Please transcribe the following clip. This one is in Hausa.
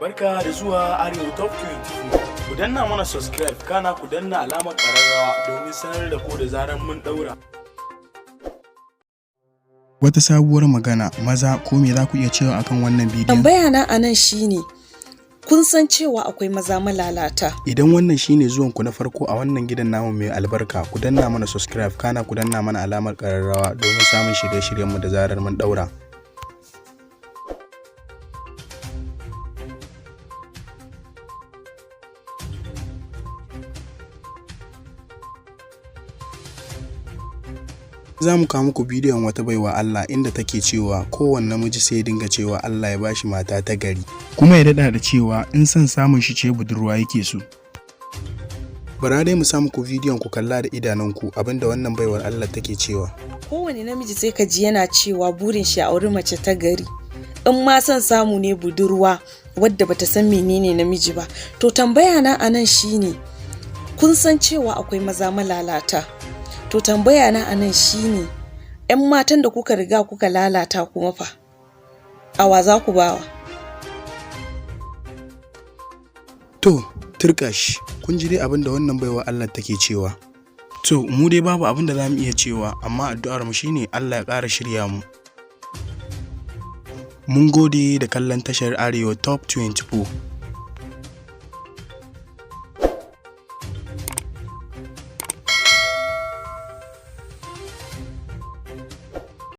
Barka da zuwa Arewa Top 24. Ku danna mana subscribe, kana ku danna alamar ƙararrawa domin sanar da ku da zarar mun ɗaura. Wata sabuwar magana, maza, ko me za ku iya cewa akan wannan bidiyon? Tambaya na a nan shine, kun san cewa akwai maza malalata. Idan wannan shine zuwan ku na farko a wannan gidan namu mai albarka, ku danna mana subscribe, kana ku danna mana alamar ƙararrawa domin samun shirye-shiryenmu da zarar mun ɗaura. Za mu kawo muku bidiyon wata baiwa Allah inda take cewa kowanne namiji sai ya dinga cewa Allah ya bashi mata ta gari. Kuma ya daɗa da cewa in son samun shi ce budurwa yake so. Bara dai mu sa muku bidiyon ku kalla da idanunku abinda wannan baiwar Allah take cewa. Kowane namiji sai ka ji yana cewa burin shi a auri mace ta gari. In ma son samu ne budurwa wadda bata san menene namiji ba. To tambaya na a nan shine, kun san cewa akwai maza malalata. To tambaya na a nan shine, 'yan matan da kuka riga kuka lalata kuma fa, awa za ku bawa? To, turƙashi, kun ji dai abin da wannan baiwa Allah take cewa. To, mu dai babu abin da za mu iya cewa, amma addu'ar mu shine Allah ya ƙara shirya mu. Mun gode da kallon tashar Arewa Top 24.